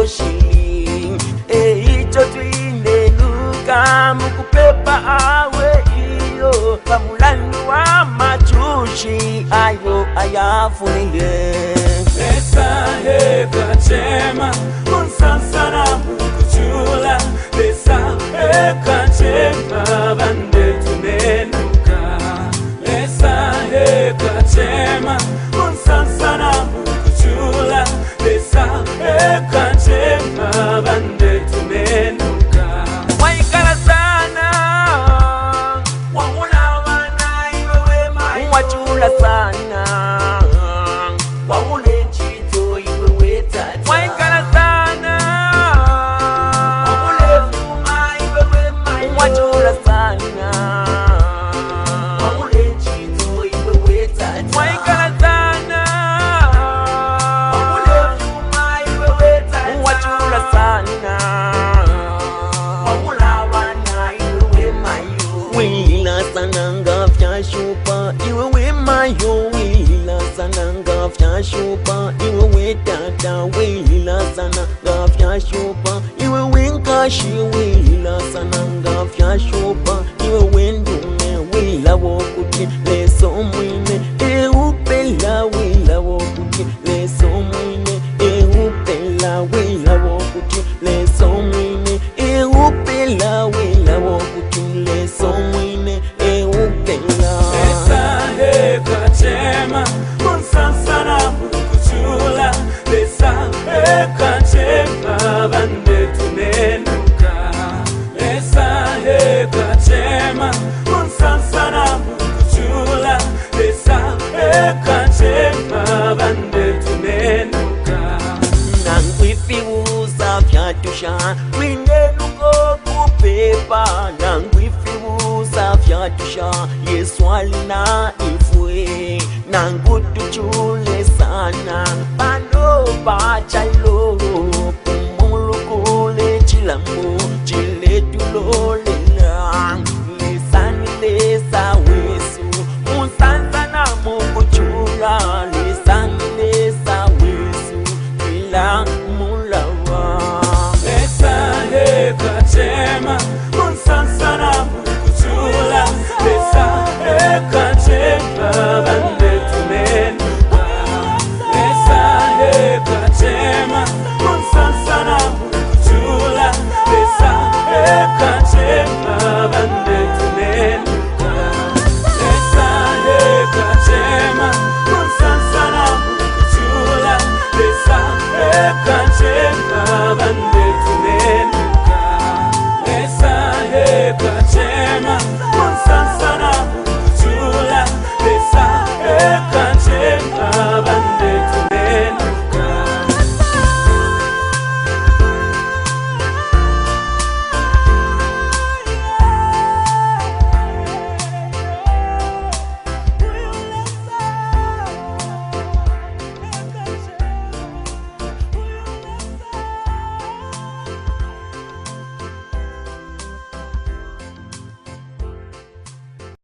shili. Eico twinenuka mukupepa awe iyo pa mulandu wa macushi ayo ayafulile. Lesa ekachema kunsansana mukuchula. Lesa ekachema bandetunenuka. Lesa ekachema kunsansana mukuchula. Lesa ekachema bandetunenuka. Waikala sana Wamuna wana iwe wema wachula sana Wamune chito iwe wetata waikala sana Wamule fuma iwe wema wachula sana Wamule chito iwe wetata waikala sana Wamule fuma iwe wetata wachula sana Wamula wana iwe wema yo Wila sana ngafyashupa iwe wemayo wila sana ngafyashupa iwe wetata wila sana ngafyashupa iwe wenkashi wila sana ngafyashupa iwe wendume wila wokuti leso mwine eupela wila wokuti leso mwine eupela wila wokuti leso mwine eupela wila wokuti leso mwine eupela. Lesa ekachema kunsansana mukuchula. Lesa ekachema bandetunenuka. Lesa ekachema kunsansana mukuchula. Lesa ekachema bandetunenuka. Nangwifiuza vyatusha twineluko kupepa nangwifiuza vyatusha Yesu alina ifwe nangutuchule sana pano pachalo kumulukule chilambo chiletulolela lesani lesa wesu musansana mukuchula lesani lesa wesu ila mulawa. Lesa ekachema kunsansana mukuchula. Lesa ekachema bandetunenuka. Lesa ekachema kunsansana mukuchula. Lesa ekachema bandetunenuka. Lesa ekachema kunsansana mukuchula. Lesa ekachema bandetunenuka.